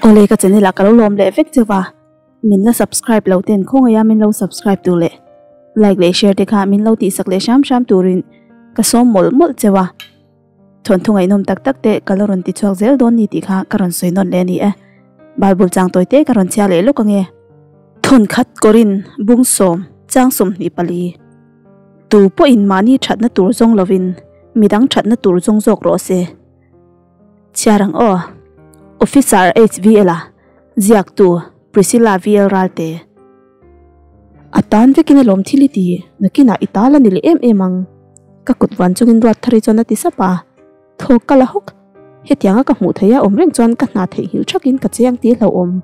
Awle ka channel ah ka lo lawm leh vek cheu a, min la subscribe lo ten khawngaih a min lo subscribe tur leh like leh share te kha min lo tihsak leh hram hram turin ka sawm mawlh mawlh cheu a, thawnthu ngaihnawm tak tak te ka lo rawn ti chhuak zel dawn ni tih kha ka rawn sawi nawn leh a ni e. Bible chang tawi te ka rawn chhiar leh lawk ange. Thawnkhat Korin bung sawm chang 24. Tu pawhin mahni thatna tur zawng lovin midang thatna tur zawng zawk rawh se. Chhiar ang aw. Officer HVL a ziaktu Priscilla VL Ralte. A tan vekin alawm thil i ti, nakinah i tal a ni leh em em ang. Ka kut vuan chungin ruat thar hi chuan a ti sap a, thawk ka la hawk. Hetianga ka hmuh theih a awm reng chuan ka hna theihnghilh thakin ka che ang tih hlauhawm.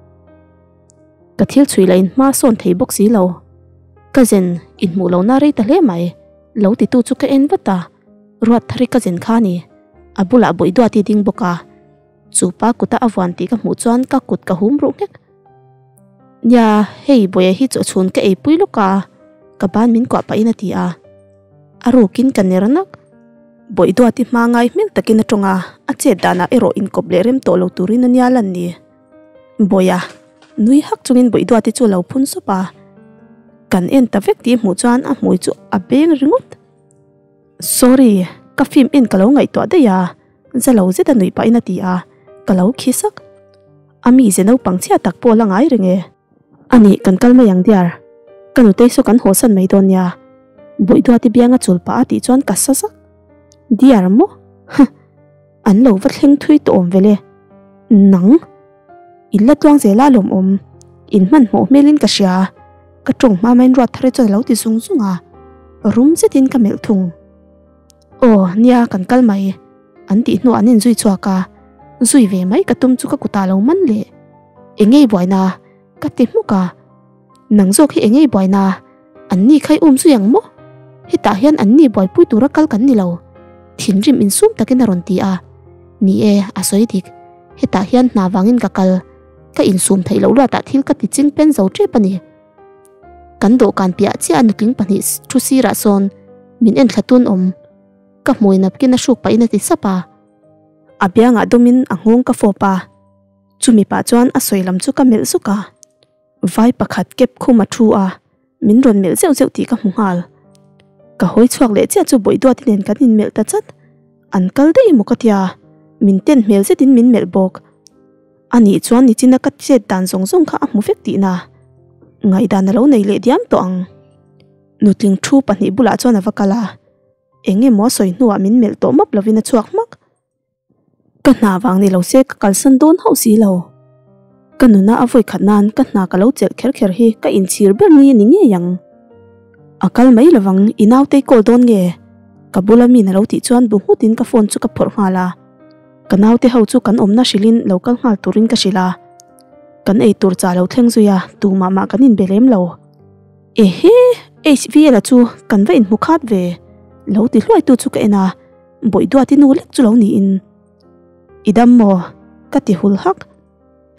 Ka thil chhui lah in hma sawn thei bawk si lo. Ka zen inhmuh lohna rei ta hle mai. Lo titu chu ka en vat a, ruat thar hi ka zen kha a ni. A bulah bawih duat i ding bawk a, chu pa kuta a vuan tih ka hmuh chuan ka kut ka hum ruh nghek. Nia, hei bawih hi chaw chhun ka eipui lawk a, ka ban min kuah pahin a ti a. A rukin ka ner nak. Bawih duat i hma ngai hmel takin a tawng a, a chet danah erawh inkawp leh rem tawh lo turin a nia lan ni. Bawih a, nui hak chungin bawih duat i chu a lo phun sawp a. Kan en ta vek tih hmuh chuan a hmui chu a beng ringawt. Sorry, ka film en ka lo ngaihtuah daih a, za lo zet a nuih pahin a ti a, ka lo khi sak. A mize naupang chhia tak pawh la ngai reng e. A nih, kan kal mai ang dear. Ka nutei saw kan hawsan mai dawn nia. Bawih duati bianga chul pah a tih chuan ka sa sak. Dear maw? Huh! An lo va thleng thui tawh awm vele. Nang! In la tluang zel a lawmawm. In hmanhmawh hmelin ka hria. Ka tawng hma maiin ruat thar hi chuan a lo ti zung zung a. Rum zetin ka melh thung. Aw, nia kan kal mai. An tih hnuah an inzui chhuak a. Zui ve mai ka tum chu ka kutah lo man leh. Engei buaina? Ka ti hmuk a. Nang zawk hi engei buaina? An ni kha i um zui ang maw? Hetah hian an ni buaipui tura kal kan ni lo. Thinrim insum takin a rawn ti a. Ni e, a sawi dik. Hetah hian hna vangin ka kal. Ka insum theih loh luatah thil ka ti ching pen zo tep a ni. Kan dawhkan piah chiah a nutling pahnih thu sirah sawn min en thla tun awm. Ka hmui napkin a hruk pahin a ti sap a. A biangah dawmin a nghawng ka fawp a. Chumi pah chuan a sawi lam chu ka melh zuk a. Vai pakhat kep khum a thu a, min rawn melh zeuh zeuh tih ka hmu nghal. Ka hawi chhuak leh chiah chu bawih duati nen kan inmelh ta chat. An kal daih emaw ka tia, min ten hmel zetin min melh bawk. Anih chuan nichina ka chet dan zawng zawng kha a hmu vek tihna. Ngaihdan a lo nei leh diam tawh ang. Nutling thu pahnih bulah chuan a va kal a, eng emaw a sawi hnuah min melh tawh map lovin a chhuak hmak. Ka hna vang ni lo se ka kalsan dawn hauh si lo. Ka nuna a vawi khat nan ka hna ka lo chelh kher kher hi ka inchhir ber ni a ni ngei ang. A kal mai lovang i nautei call dawn nge? Ka bula mi na lo tih chuan bu nghutin ka phone chu ka phawrh nghal a. Ka naute ho chu kan awmna hrilhin lo kal nghal turin ka hrilh a. Kan ei tur chah lo thleng zui a, tumah mah kan inbe lem lo. Ehe! HVL-a chu kan va inhmu khat ve. Lo ti hluaitu chu ka en a. Bawih duati nu lek chu lo niin. I dam maw? Ka ti hul hak.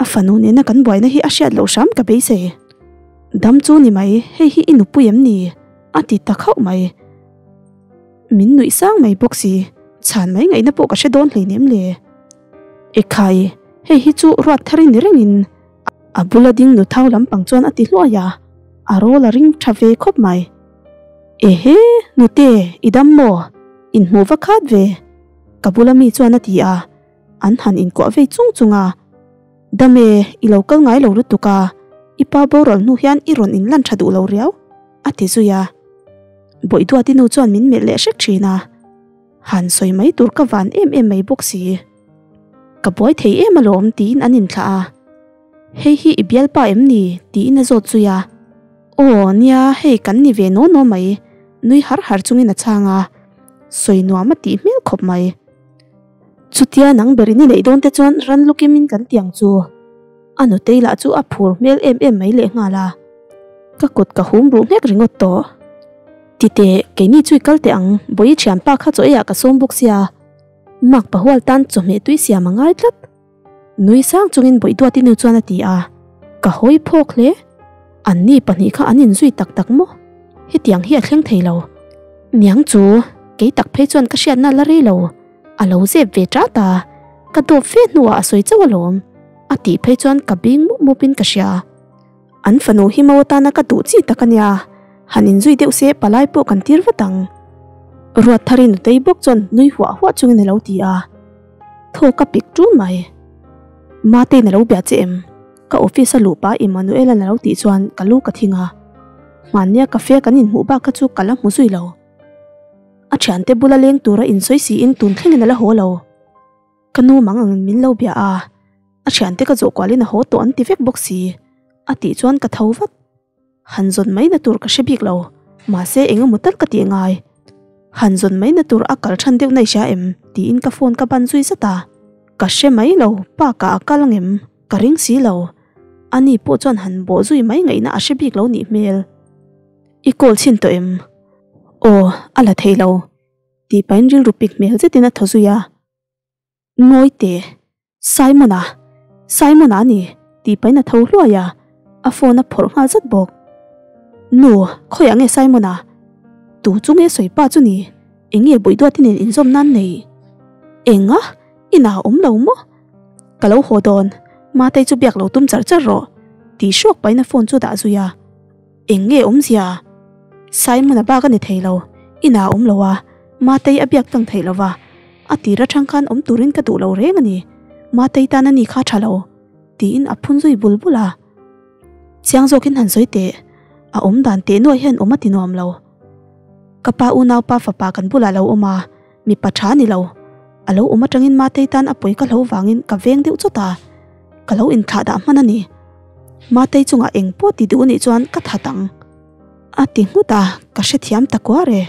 A fanu nena kan buaina hi a hriat loh hram ka beisei. Dam chu ni mai, hei hi i nupui em ni? A ti ta khauh mai. Min nuih sang mai bawk si, chhan mai ngaihna pawh ka hre dawn hleinem le. Ekhai, hei hi chu ruat thar i ni rengin a bula ding nu thau lampang chuan a ti hluai a, a rawl a ring tha ve khawp mai. Ehe, nute, i dam maw? Inhmuh va khat ve. Ka bula mi chuan a ti a, an han inkuah vei chung chung a. Dam e, i lo kal ngai lo lutuk a, i pa boral hnu hian i rawn inlan tha duh lo riau, a ti zui a. Bawih duati nu chuan min melh leh hrek thin a, han sawi mai tur ka van em em mai bawk si. Ka buai thei em alawm tiin an inthlah a. Hei hi i bialpa em ni? tiin a zawt zui a. Aw, nia, hei kan ni ve naw naw mai, nui har har chungin a chhang a. Sawi nuam a tih hmel khawp mai. Chutia nang berin i neih dawn te chuan ran lukimin kan ti ang chu. A nutei lah chu a phur hmel em em mai lehnghal a. Ka kut ka hum ruh nghek ringawt tawh. Titeh, keini chu i kal teh ang, bawi i thianpa kha chaw eiah ka sawm bawk sia. Mak pahual tan chawhmeh tui siam a ngai tlat. Nui sang chungin bawih duati nu chuan a ti a, ka hawi phawk hle. An ni pahnih kha an inzui tak tak maw? Hetiang hi a thleng thei lo. Niang chu, kei tak phei chuan ka hriatna la rei lo. A lo zep ve ṭat a, ka dawp fe hnuah a sawi chauh alawm. A tih phei chuan ka bing mup mup in ka hria. An fanu hi mo atana ka duh chi tak a nia, han inzui deuh se palai pawh kan tir vat ang. Ruatthari nutei bawk chuan nui huah huah chungin a lo ti a. Thaw ka pik ṭun mai. Matein a lo bia che em? Ka office a luh pah Emmanuel-a'n a lo tih chuan ka lu ka thing a. Hmannia cafe kan inhmuh bak kha chu ka la hmu zui lo. A thiante bula leng tura insawi siin tun thlengin a la haw lo. Ka nu mang angin min lo bia a, a thiante ka zawh kualin a haw tawh an ti vek bawk si, a tih chuan ka tho vat. Han zawn mai na tur ka hre bik lo, mahse eng emaw tal ka tih ngai. Han zawn mai na tur a kal than deuh na i hria em? tiin ka phone ka ban zui zat a. Ka hre mai lo, park ah a kal angem? Ka ring si lo. Ani pawh chuan han bawh zui mai ngaihna a hre bik lo nih hmel. I call chhin tawh em? Aw, a la thei lo. Tih pahin rilru pik hmel zetin a thaw zui a. Ngawi teh, Simon-a, Simon-a a ni, tih pahin a tho hluai a, a phone a phawrh nghal zat bawk. Nu, khawiah nge Simon-a? Tu chu nge sawi pa chu ni? Eng nge Buihduati nen inzawm nan nei? Enga? Inah a awm lo maw? Ka lo haw dawn, Matei chu biak lo tum char char rawh, tih hrawk pahin a phone chu a dah zui a. Eng nge awmzia? Simon-a bak a ni thei lo, inah a awm lo a, Matei a biak tlang thei lo va, a tir atang khan awm turin ka duh lo reng a ni, Matei tan a ni kha tha lo, tiin a phun zui bul bul a. Chiang zawkin han sawi teh, a awm dan teh nuaih hian awm a ti nuam lo. Ka pa unaupa fapa kan bulah lo awm a, mipa tha a ni lo. A lo awm atangin Matei tan a pawi ka hlo vangin ka veng deuh chawt a, ka lo inthlah dah hman a ni. Matei chungah eng pawh ti duh anih chuan ka that ang. A ti nghut a, ka hrethiam ta kuar e.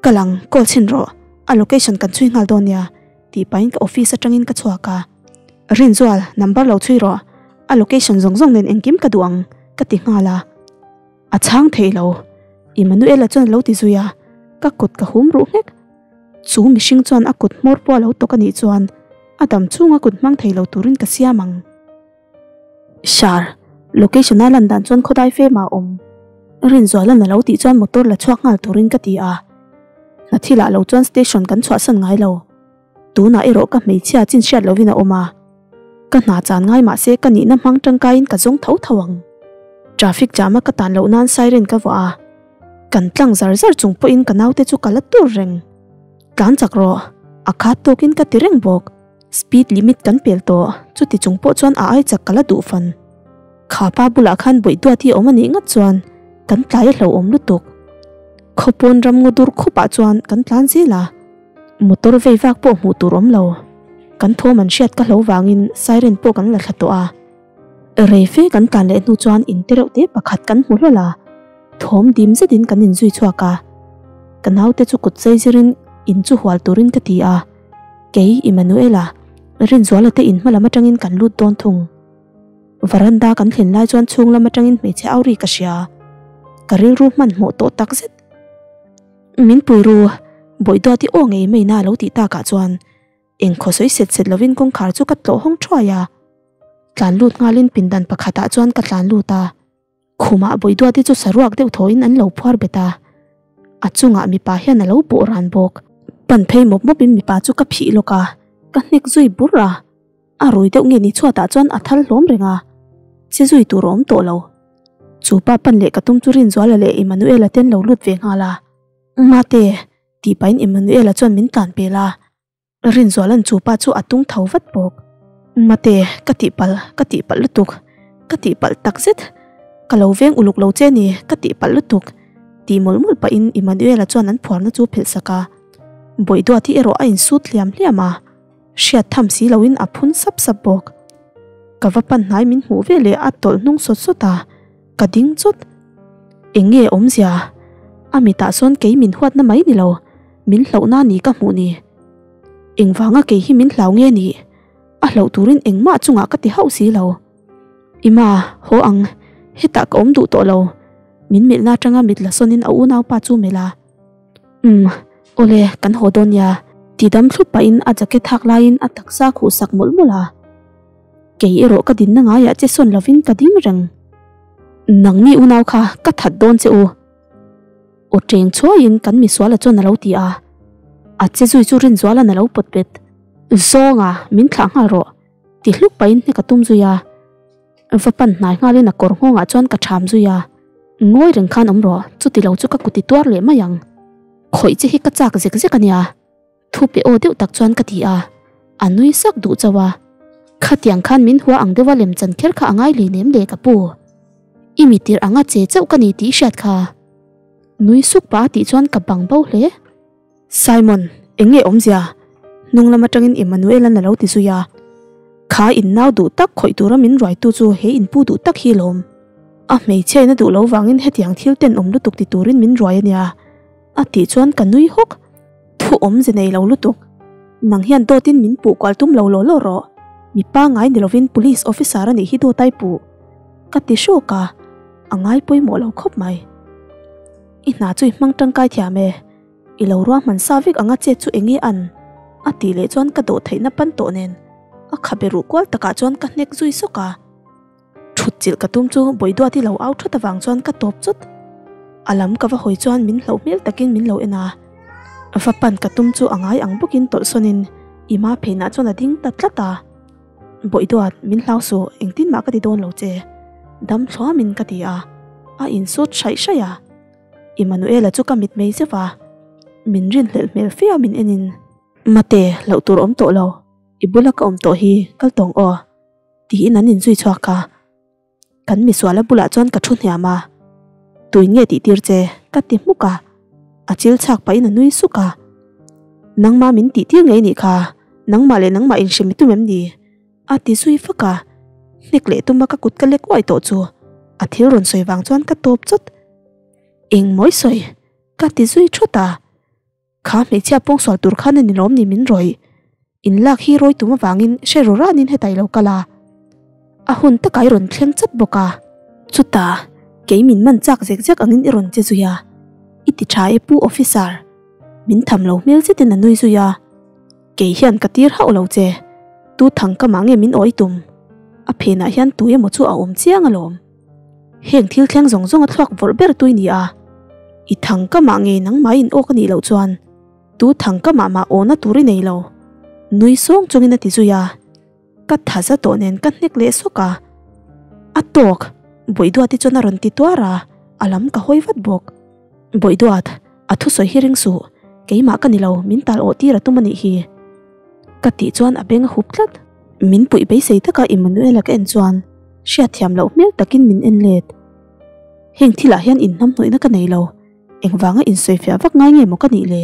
Ka lang, call chhin rawh, a location kan chhui nghal dawn nia, tih pahin ka office atangin ka chhuak a. Rinzual, number lo chhui rawh, a location zawng zawng nen engkim ka duh ang, ka ti nghal a. A chhang thei lo, Emmanuela chuan a lo ti zui a, ka kut ka hum ruh nghek. Chu mihring chuan a kut hmawr pawh a lo tawk anih chuan a dam chhunga kut hmang thei lo turin ka siam ang. Shar, location a lan dan chuan khawdai fem ah a awm. Rinzuala'n a lo tih chuan motor la chhuak nghal turin ka ti a. Hna thilah lo chuan station kan chhuahsan ngai lo. Tunah erawh ka hmeichhia chin hriat lovin a awm a. Ka hna chan ngai mah se ka nihna hmang tangkaiin ka zawng tho tho ang. Traffic jam a ka tan loh nan siren ka vuah a. Kan tlang zar zar chung pawhin ka naute chu ka la tur reng. Tlan chak rawh, a khat tawkin ka ti reng bawk. Speed limit kan pel tawh, chuti chung pawh chuan a ai chak ka la duh fan. Kha pa bulah khan bawih duat hi awm a nih ngat chuan kan tlai a hlauhawm lutuk. Khawpawn ram ngaw dur khupah chuan kan tlan zel a, motor vei vak pawh hmuh tur awm lo. Kan thawm an hriat ka hlo vangin siren pawh kan la thla tawh a. Rei fe kan tlan leh hnu chuan in te reuh te pakhat kan hmu hlawl a, thawm dim zetin kan inzui chhuak a. Ka naute chu kut zai zirin in chu hual turin ka ti a. Kei, Emmanuela, Rinzuala te in hma lam atangin kan lut dawn thung. Varanda kan thlen lai chuan chhung lam atangin hmeichhe au ri ka hria. Ka rilru hmanhmawh tawh tak zet. Min pui ru, Bawihduat i aw ngei mai na lo tih takah chuan engkhaw sawi set set lovin kawngkhar chu ka tlawh hawng thuai a. Tlan lut nghalin pindan pakhatah chuan ka tlan lut a. Khumah Bawihduati chu saruak deuh thawhin an lo phuar bet a, a chungah mipa hian a lo bawh ran bawk. Pan phei mawp mawpin mipa chu ka phih lawk a, ka hnek zui bur a, a rui deuh nge ni chhuatah chuan a thal hlawm reng a, che zui tur a awm tawh lo. Chu pa pan leh ka tum chu Rinzuala leh Emmanuela te an lo lut ve nghal a, Mate, tih pahin Emmanuela chuan min tlan pel a. Rinzuala'n chu pa chu a tung tho vat bawk. Mate, ka tihpalh, ka tihpalh lutuk, ka tihpalh tak zet. Ka lo veng uluk lo che ni, ka tihpalh lutuk, tih mawlh mawlh pahin Emmanuela chuan an phuarna chu phelh sak a. Bawihduat hi erawh a insut hliam hliam a, hriat tham si loin a phun sap sap bawk. Ka va pan hnai min hmuh veleh a tawlh hnung sawt sawt a, ka ding chawt. Eng nge awmzia? A mitah sawn kei min huatna mai ni lo. Min hlauhna ni ka hmuh ni. Engvanga kei hi min hlau nge ni? A hlauh turin engmah chungah ka ti hauh si lo. Ima, haw ang, hetah ka awm duh tawh lo. Min melhna atanga mit la sawnin a unaupa chu melh a. Umm, awle, kan haw dawn nia. Ti dam thlup pahin a jacket hak laiin a taksa khuh sak mawlh mawlh a. Kei erawh ka dinna ngaiah che sawn lovin ka ding reng. Nangni unau kha ka that dawn che u. Aw teng chhuaiin kan misuala chuan a lo ti a, a che zui chu Rinzuala'n a lo pawt bet. Zawnga, min thlah nghal rawh. Ti hluk pahin hnek a tum zui a. Va pan hnai nghalin a kawr nghawngah chuan ka ṭham zui a. Ngawi reng khan awm rawh, chuti lo chu ka kut i tuar leh mai ang. Khawih che hi ka chak zek zek a nia. Thu pe aw deuh tak chuan ka ti a, a nui sak duh chauh a. Khatiang khan min hua ang deuha lem chan kher kha a ngai hlei nem le ka pu. I mi tirh anga che chauh ka ni tih i hriat kha. Nui suk pah a tih chuan ka bang bo hle. Simon, eng nge awmzia? Hnung lam atangin Emmanuel-a'n a lo ti zui a. Kha in nau duh tak khawih tura min ruaitu chu he in pu duh tak hi lawm. A hmeichhia in a duh lo vangin hetiang thil tenawm lutuk ti turin min ruai a nia. A tih chuan ka nui hawk. Thu awmze nei lo lutuk. Nang hian dawtin min puh kual tum lo law law rawh. Mi pangngai ni lovin police officer a nih hi dawt ai puh. Ka ti hrawk a, a ngai pawimawh lo khawp mai. I hna chu i hmang tangkai thiam e. I lo ruahman sa vek anga chet chu enge an? A tih leh chuan ka dawh theihna pan tawh nen a khabe ruh kual takah chuan ka hnek zui sawk a. Thut chilh ka tum chu Bawiduati lo au that avang chuan ka tawp chawt. A lam ka va hawi chuan min hlauh hmel takin min lo en a. Va pan ka tum chu a ngai ang bawkin tawlh sawnin Ima pheinah chuan a ding ta tlat a. Bawiduat, min hlau suh, engtin mah ka ti dawn lo che. Dam thluamin ka ti a, a insut hraih hraih a. Immanuela chu ka mit mei zeuh a, min rinhlelh hmel fe a min enin. Mate, hlauh tur awm tawh lo, i bula ka awm tawh hi, kal tawng aw. Tiin an inzui chhuak a, kan misuala bulah chuan ka thu hniam a, Tuin nge tih tir che? ka ti hmuk a, a chil chhak pahin a nui suk a, Nangmah min tih tir ngei nih kha, nangmah leh nangmah inhrem i tum em ni? a ti zui fak a, hnek leh tuma ka kut ka lek uai tawh chu a thil rawn sawi vang chuan ka tawp chawt. Eng mawi sawi? ka ti zui thawt a. Kha hmeichhia pawngsual tur khan a ni lawm ni min rawih. In lak hi rawi tum avangin hre ru ranin heta i lo kal a. A hun takah i rawn thleng chat bawk a. Chutah, kei min man chak zek zek angin i rawn che zui a. I ti tha e Pu Officer. Min tham lo hmel zetin a nui zui a. Kei hian ka tir hauh lo che. Tu thang ka mah nge min awi tum? A phenah hian tu emaw chu a awm chiang alawm. Heng thil thleng zawng zawng a thluak vawrh ber tui ni a, i thang ka mah ngei nangmah in awk a nih loh chuan tu thang ka mah mah awna tur i nei lo. Nui sawng chungin a ti zui a, ka tha za tawh nen ka hnek leh sawk a. A tawk! Bawihduati chuan a rawn ti tuar a, a lam ka hawi vat bawk. Bawihduat, a thusawi hi ring suh, keimah ka ni lo, min tal awh tir a tum a nih hi. Ka tih chuan a beng a hup tlat. Min puih beisei taka Emmanuel-a ka en chuan hriatthiam loh hmel takin min en let. Heng thilah hian inhnamhnawihna ka nei lo, engvanga insawifiah vak ngai nge maw ka nih le?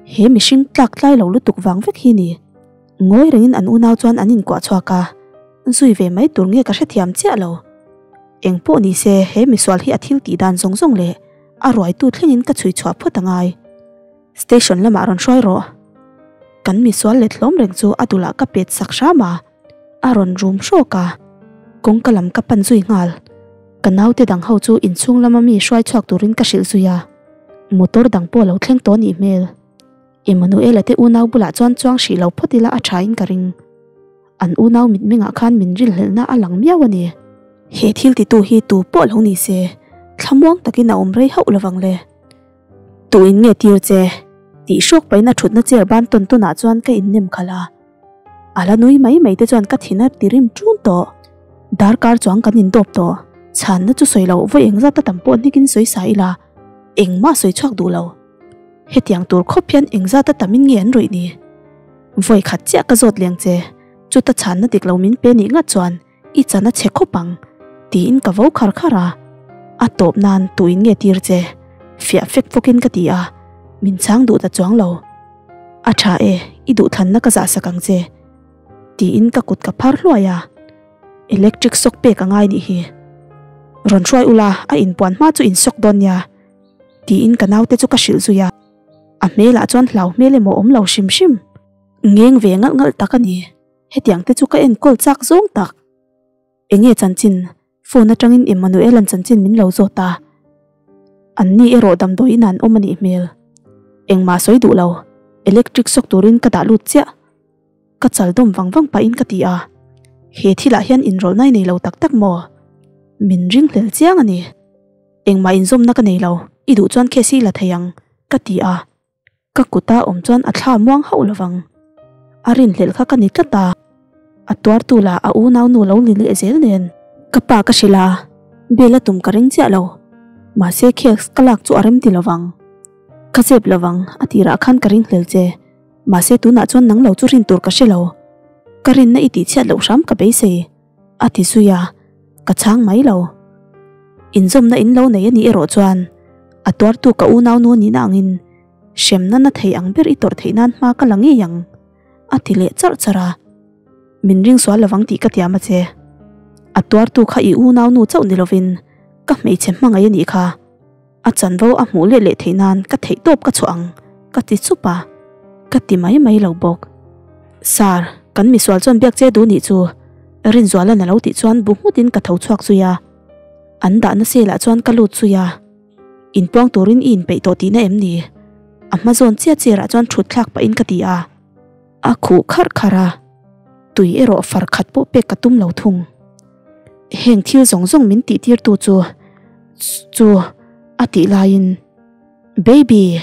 He mihring tlak tlai lo lutuk vang vek hi ni. Ngawi rengin an unau chuan an inkuah chhuak a, zui ve mai tur nge ka hrethiam chiah lo. Eng pawh ni se he misual hi a thil tih dan zawng zawng leh a ruaitu thlengin ka chhui chhuah phawt a ngai. Station lamah rawn hruai rawh. Kan misual let hlawm reng chu a dulah ka pet sak hram a, a rawn rum hrawk a. Kawngka lam ka pan zui nghal. Ka naute dang ho chu inchhung lama mi hruai chhuak turin ka hrilh zui a. Motor dang pawh lo thleng tawh nih hmel. Emmanuela te unau bulah chuan chuang hrih lo phawt ila a tha in ka ring. An unau mitmengah khan min rilhlelhna a lang miau a ni. He thil titu hi tu pawh lo ni se, thlamuang takin a awm rei hauh lovang le. Tuin nge tir che? Tih hrawk pahin a thutna chair ban tawn tawnah chuan ka innem khalh a. A la nui mai mai te chuan ka thin a ti rim ṭun tawh. Darkar chuang kan indawp tawh. Chhanna chu sawi loh vawi engzat a tam pawh hnikin sawi sa ila, engmah sawi chhuak duh lo. Hetiang tur khawp hian engzat a tamin nge an rawih ni? Vawi khat chiah ka zawt leng che, chuta chhanna dik lo min pe nih ngat chuan i chan a chhe khawp ang, tiin ka vo khar khar a. A tawp nan tuin nge tir che? Fiah fek fawkin ka ti a, min chhang duh ta chuang lo. A tha e, i duhthlanna ka zah sak ang che, tiin ka kut ka phar hluai a. Electric shock pek a ngai nih hi. Rawn hruai ula, a inpuan hma chu in shock dawn nia, tiin ka naute chu ka hrilh zui a. A hmelah chuan hlau hmel emaw awm lo hrim hrim. Ngeng ve ngalh ngalh tak a ni. Hetiang te chu ka enkawl chak zawng tak. Enge chanchin? Phone atangin Emmanuel-a'n chanchin min lo zawt a. An ni erawh damdawiin an awm a nih hmel. Engmah sawi duh lo, electric shock turin ka dah lut chiah. Ka chal dawm vang vang pahin ka ti a. He thilah hian inrawlhnai nei lo tak tak maw? Min ringhlel chiang a ni. Engmah inzawmna ka nei lo, i duh chuan case hi la thei ang, ka ti a. Ka kuta awm chuan a thla muang hauh lovang. A rinhlelh kha ka ni tlat a. A tuartu lah a unaunu lo ni leh zel nen. Ka pa ka hrilh a, bail a tum ka ring chiah lo. Mahse case ka lak chu a rem ti lovang. Ka zep lovang, a tirah khan ka ring hlel che. Mahse tunah chuan nang lo chu rin tur ka hre lo. Ka rinna i tihchhiat loh hram ka beisei, a ti zui a, ka chhang mai lo. Inzawmna in lo nei a nih erawh chuan a tuartu ka unaunu nihna angin hremna na thei ang ber i tawrh theih nan hma ka la ngei ang, a ti leh charh charh a. Min ring sual lovang tih ka tiam a che. A tuartu kha i unaunu chauh ni lovin ka hmeichhe hmangaih a nih kha. A chanvo a hmuh leh leh theih nan ka theih tawp ka chhuah ang, ka ti chup a, ka ti mai mai lo bawk. Sir, kan misual chuan biak che duh nih chu, Rinzuala'n a lo tih chuan bu nghutin ka tho chhuak zui a. An dahna selah chuan ka lut zui a. Inpuang turin i inpeih tawh tihna em ni? A hma zawn chiah chiarah chuan thut thlak pahin ka ti a. A khuh kharh kharh a, tui erawh far khat pawh pek ka tum lo thung. Heng thil zawng zawng min tih tir tu chu chu a tih laiin Baby!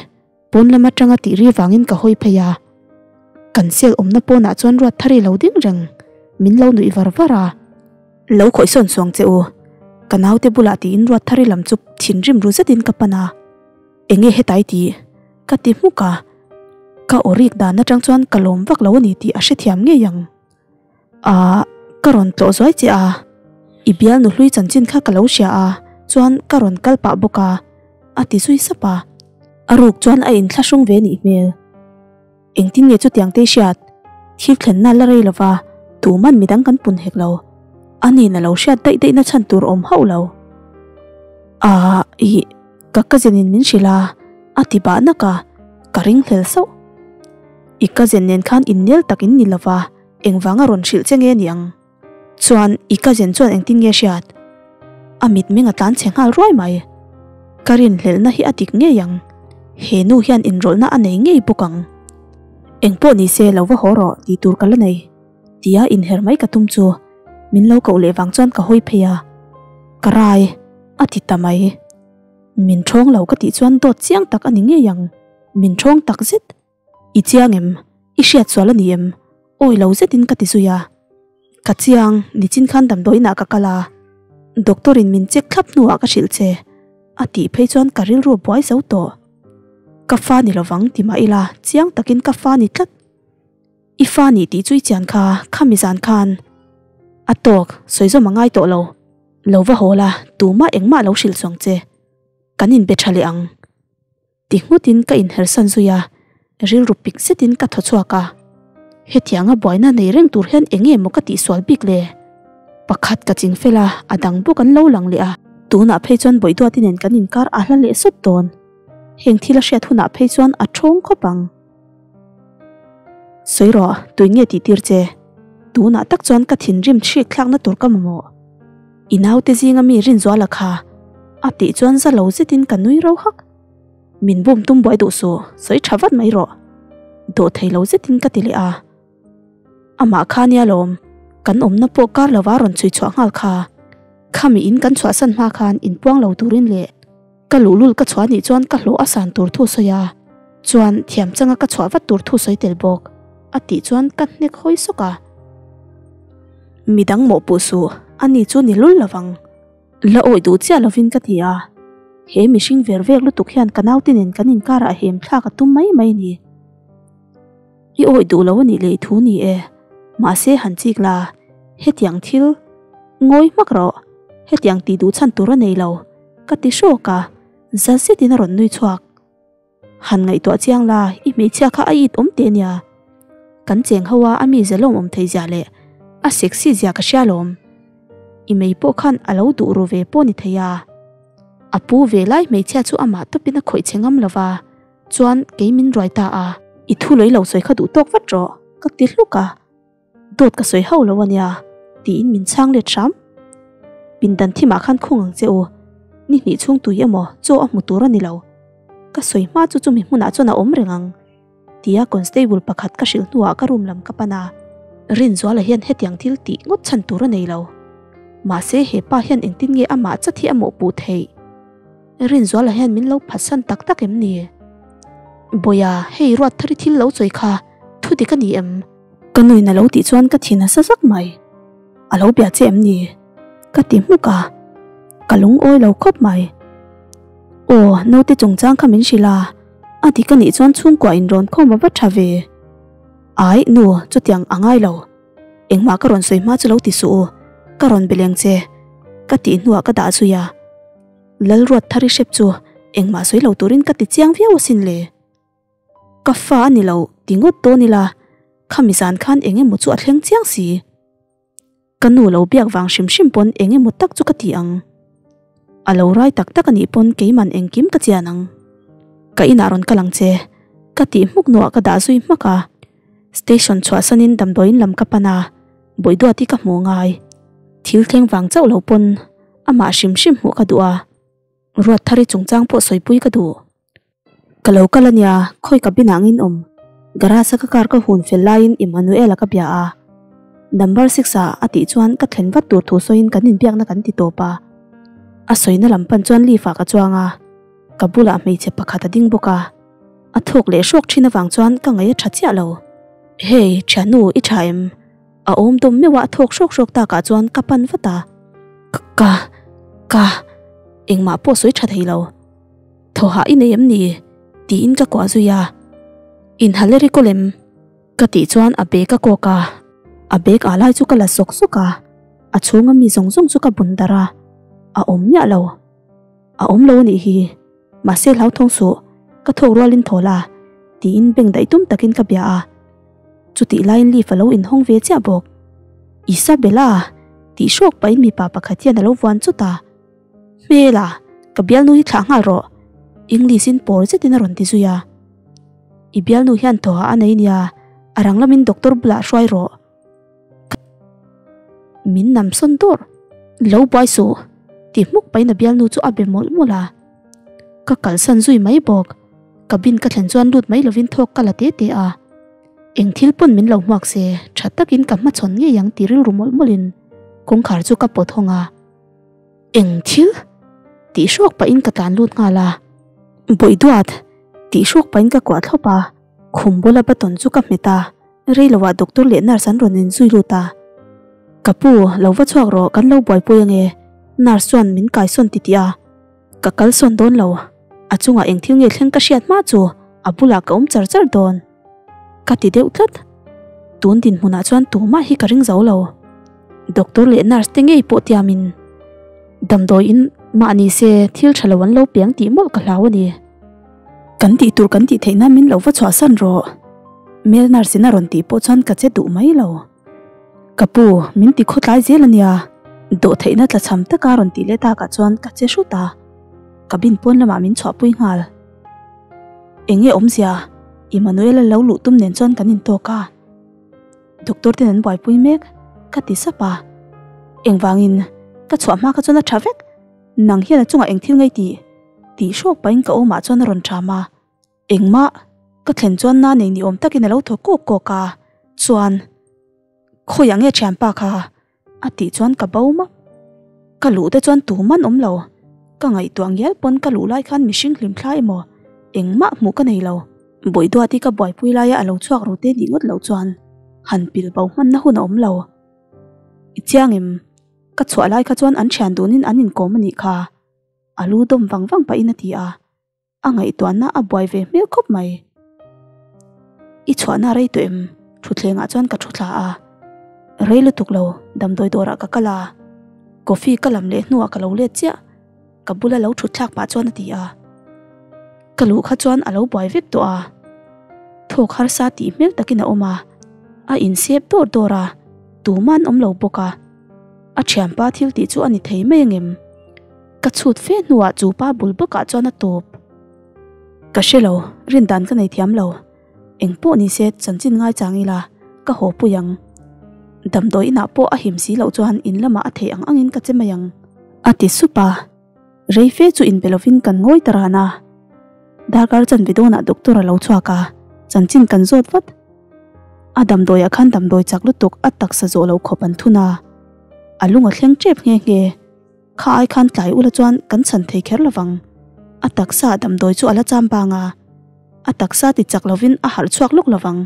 Pawn lam atanga tih ri vangin ka hawi phei a, kan cell awmna pawnah chuan ruat thar i lo ding reng, min lo nuih var var a. Lo khawih sawn suang che u, ka naute bulah tiin ruat thar i lam chu thinrim ru zetin ka pan a, enge hetai tih ka ti hmuk a, ka aw rik dan atang chuan ka lawm vak lo a ni tih a hrethiam ngei ang. Ahh, ka rawn tlawh zuai che a, i bialnu hlui chanchin kha ka lo hria a, chuan ka rawn kal pah bawk a, a ti zui sap a. A ruk chuan a inthlahrung ve nih hmel. Engtin nge chutiang te i hriat? Thil thlenna la rei lova, tuman midang kan pun hek lo. Ani'n a lo hriat daih daihna chhan tur awm hauh lo. Ahh, ih, ka cousin in min hrilh a, a ti bah nak a, ka ringhlel sauh. I cousin nen khan innel tak in ni lova, engvanga rawn hrilh che nge niang? Chuan i cousin chuan engtin nge hriat? A mitmeng a tlan chhe nghal ruai mai. Ka rinhlelhna hi a dik ngei ang. He nu hian inrawlhna a nei ngei bawk ang. Engpawh ni se lo va haw rawh tih tur ka la nei. Tia inher mai ka tum chu min lo koh leh vang chuan ka hawi phei a. Ka rai a ti ta mai. Min thawng lo ka tih chuan dawt chiang tak a ni ngei ang. Min thawng tak zet. I chiang em? I hriat sual a ni em? Awi lo zetin ka ti zui a. Ka chiang, nichin khan damdawiinah ka kal a. Doctor in min check thlap hnuah ka hrilh che. A tih phei chuan ka rilru a buai zo tawh. Ka fa ni lovang ti mah ila chiang takin ka fa ni tlat. I fa nih tih chu i chian kha, khami zan khan. A tawk, sawi zawm a ngai tawh lo. Lo va haw la, tumah engmah lo hrilh chuang che. Kan inbe tha leh ang. Ti nghutin ka inhersan zui a, rilru pik zetin ka thaw chhuak a. Hetianga buaina nei reng tur hian eng nge maw ka tihsual bik le? Pakhat ka ching fel a, a dang bawk an lo lang leh a. Tunah phei chuan Bawihduati nen kan inkar a hla leh sawt dawn. Heng thil a hriat hunah phei chuan a thawng khawp ang. Sawi rawh, tui nge tih tir che? Tunah tak chuan ka thinrim hrik thlakna tur ka mamawh. I naute zinga mi Rinzuala kha a tih chuan za lo zetin ka nui ro hak. Min bum tum buai duh suh, sawi tha vat mai rawh. Dawh thei lo zetin ka ti leh a. Amah kha nia lawm, kan awmna pawh kar lova rawn chhui chhuah nghal kha. Khami in kan chhuahsan hma khan inpuang lo turin leh ka luhlul ka chhuah nih chuan ka hlawh a san tur thu sawi a, chuan thiam changa ka chhuah vat tur thu sawi tel bawk a tih chuan ka hnek hawi sawk a. Midang mawhpuh suh, ani chu ni lul lovang. La awih duh chiah lovin ka ti a, he mihring ver vek lutuk hian ka naute nen kan inkarah hem thlak a tum mai mai a ni. I awih duh lo a nih leh i thu ni e, mahse han chik la, hetiang thil ngawi hmak rawh, hetiang tih duh chhan tur a nei lo, ka ti hrawk a, za zetin a rawn nui chhuak. Han ngaihtuah chiang la, i hmeichhia kha a it awm teh nia. Kan cheng ho a, a mi zelawm awm thei zia leh a sexy zia ka hria lawm. I mei pawh khan a lo duh ru ve pawh ni thei a. A pu ve lai hmeichhia chu amah tawpin a khawih che ngam lo va, chuan kei min ruai ta a. I thu lei lo sawi kha duh tawk vat rawh, ka ti hluk a. Dawt ka sawi hauh lo a nia, tiin min chhang let hram. Pindan thimah khan khung ang che u, ni hnih chhung tui emaw chaw a hmu tur a ni lo. Ka sawi hma chu chumi hmunah chuan a awm reng ang, tia constable pakhat ka hrilh hnuah ka room lam ka pan a. Rinzuala hian hetiang thil tih ngawt chhan tur a nei lo. Mahse he pa hian engtin nge amah chat hi a mawhpuh theih? Rinzuala hian min lo phatsan tak tak em ni? Bawia, hei Ruatthari thil lo chawi kha thu dik a ni em? Ka nuin a lo tih chuan ka thin a sa zak mai. A lo bia che em ni? Ka ti hmuk a, ka lungawi lo khawp mai. Aw, naute chungchang kha min hrilh a, a dik a nih chuan chhungkua inrawn khawm a va tha ve. Ai, nu, chutiang a ngai lo. Engmah ka rawn sawi hma chu lo ti suh u, ka rawn be leng che, ka tih hnuah ka dah zui a. Lalruat thari hrep chu engmah sawi lo turin ka ti chiang viau asin le. Ka fa a ni lo ti ngawt dawn ila, khami zan khan eng emaw chu a thleng chiang si. Ka nu lo biak vang hrim hrim pawn eng emaw tak chu ka ti ang. A lo rai tak tak a nih pawn keiman engkim ka chian ang. Ka inah rawn kal ang che, ka tih hmuk hnuah ka dah zui hmak a. Station chhuahsanin damdawiin lam ka pan a, Bawihduati ka hmuh ngai. Thil thleng vang chauh lo pawn amah hrim hrim hmuh ka duh a, Ruatthari chungchang pawh sawipui ka duh. Ka lo kal a nia, khawi ka bin angin awm. Garage a ka car ka hun fel laiin Emmanuel-a ka bia a. Number six ah a tih chuan ka thlen vat tur thu sawiin kan inbiakna kan ti tawp a. A sawina lam pan chuan lift ah ka chuang a, ka bulah hmeichhe pakhat a ding bawk a. A thawk leh hrawk thin avang chuan ka ngaih a tha chiah lo. Hey, thiannu, i tha em? A awm dawm meuh a, a thawk hrawk hrawk takah chuan ka pan vat a. Ka, ka, engmah pawh sawi tha thei lo. Thawhah i nei em ni? Tiin ka kuah zui a. Inhaler i kawl em? Ka tih chuan a bag a kawk a, a bag ah lai chu ka la sawk sawk a, a chhunga mi zawng zawng chu ka bun darh a, a awm miah lo. A awm lo a nih hi, mahse hlauthawng suh, ka thawk rualin thaw la, tiin beng daih tum takin ka bia a. Chutih laiin lift a lo inhawng ve chiah bawk. Isabella! Tih hrawk pahin mipa pakhat hian a lo vuan chut a. Hmela, ka bialnu hi thlah nghal rawh, English in pawr zetin a rawn ti zui a. I bialnu hian thawhah a nei nia, a rang lamin doctor bulah hruai rawh. Min nam sawn dawr, lo buai suh, ti hmuk pahin a bialnu chu a be mawlh mawlh a. Ka kalsan zui mai bawk, cabin ka thlen chuan lut mai lovin thawk ka la te te a. Eng thil pawn min lo hmuak se, tha takin ka hmachhawn ngei ang ti rilru mawlh mawlhin kawngkhar chu ka pawt hawng a. Eng thil? Tih hrawk pahin ka tlan lut nghal a. Bawihduat! Tih hrawk pahin ka kuah thlawp a, khum bula button chu ka hmet a, rei loah doctor leh nurse an rawn inzui lut a. Ka pu, lo va chhuak rawh, kan lo buaipui ange, nurse chuan min kaisawn titih a. Ka kalsawn dawn lo, a chungah eng thil nge thleng ka hriat hma chu a bulah ka awm char char dawn. Ka ti deuh tlat. Tun dinhmunah chuan tumah hi ka ring zo lo. Doctor leh nurse te ngei pawh tiamin damdawiin mahni se thil tha lo an lo piang tih mawlh ka hlau a ni. Kan tih tur kan tih theih nan min lo va chhuahsan rawh. Male nurse in a rawn tih pawh chuan ka che duh mai lo. Ka pu, min ti khawtlai zel a nia. Dawhtheihna tlachham taka rawn tih leh takah chuan ka che hrut a. Cabin pawn lamah min chhuahpui nghal. Eng nge awmzia? Emmanuel-a lo luh tum nen chuan kan intawk a. Doctor ten an buaipui mek, ka ti sap a. Engvangin? Ka chhuah hma kha chuan a tha vek. Nang hian a chungah eng thil ngei tih? Tih hrawk pahin ka awmah chuan a rawn ṭham a. Engmah? Ka thlen chuan na nei ni awm takin a lo thaw kawk kawk a. Chuan. Khawiah nge thianpa kha? A tih chuan ka bo map. Ka luh te chuan tuman awm lo. Ka ngaihtuah ngial pawn ka luh lai khan mihring hlim thla emaw engmah hmuh ka nei lo. Bawihduati ka buaipui laia a lo chhuak ru te nih ngawt loh chuan han pil bo hmanna hun a awm lo. I chiang em? Ka chhuah lai kha chuan an thian dunin an inkawm a nih kha. A lu dawm vang vang pahin a ti a. A ngaihtuahna a buai ve hmel khawp mai. I chhuahna rei tawh em? Thutthlengah chuan ka thu thla a. Rei lutuk lo, damdawi dawrah ka kal a. Coffee ka lam leh hnuah ka lo let chiah. Ka bula lo thut thlak pah chuan a ti a. Ka luh kha chuan a lo buai vek tawh a. Thawk harsa tih hmel takin a awm a. A insep dawr dawr a, tuman awm lo bawk a. A thianpa thil tih chu a ni thei mai angem? Ka chhut fe hnuah chu pa bul bawkah chuan a tawp. Ka hre lo, rin dan ka nei thiam lo. Eng pawh ni se chanchin ngai chang ila, ka haw pui ang. Damdawi inah pawh a him si loh chuan in lamah a theih ang angin ka che mai ang. A ti sup a, rei fe chu inbe lovin kan ngawi ta ran a. Darkar chanve dawnah doctor a lo chhuak a, chanchin kan zawt vat. A damdawiah khan damdawi chak lutuk a taksa zawh lo khawp an thun a, a lung a thleng tep nghe nghe. Kha ai khan tlai ula chuan kan chhan thei kher lovang. A taksa damdawi chu a la cham bang a, a taksa ti chak lovin a harh chhuak lawk lovang.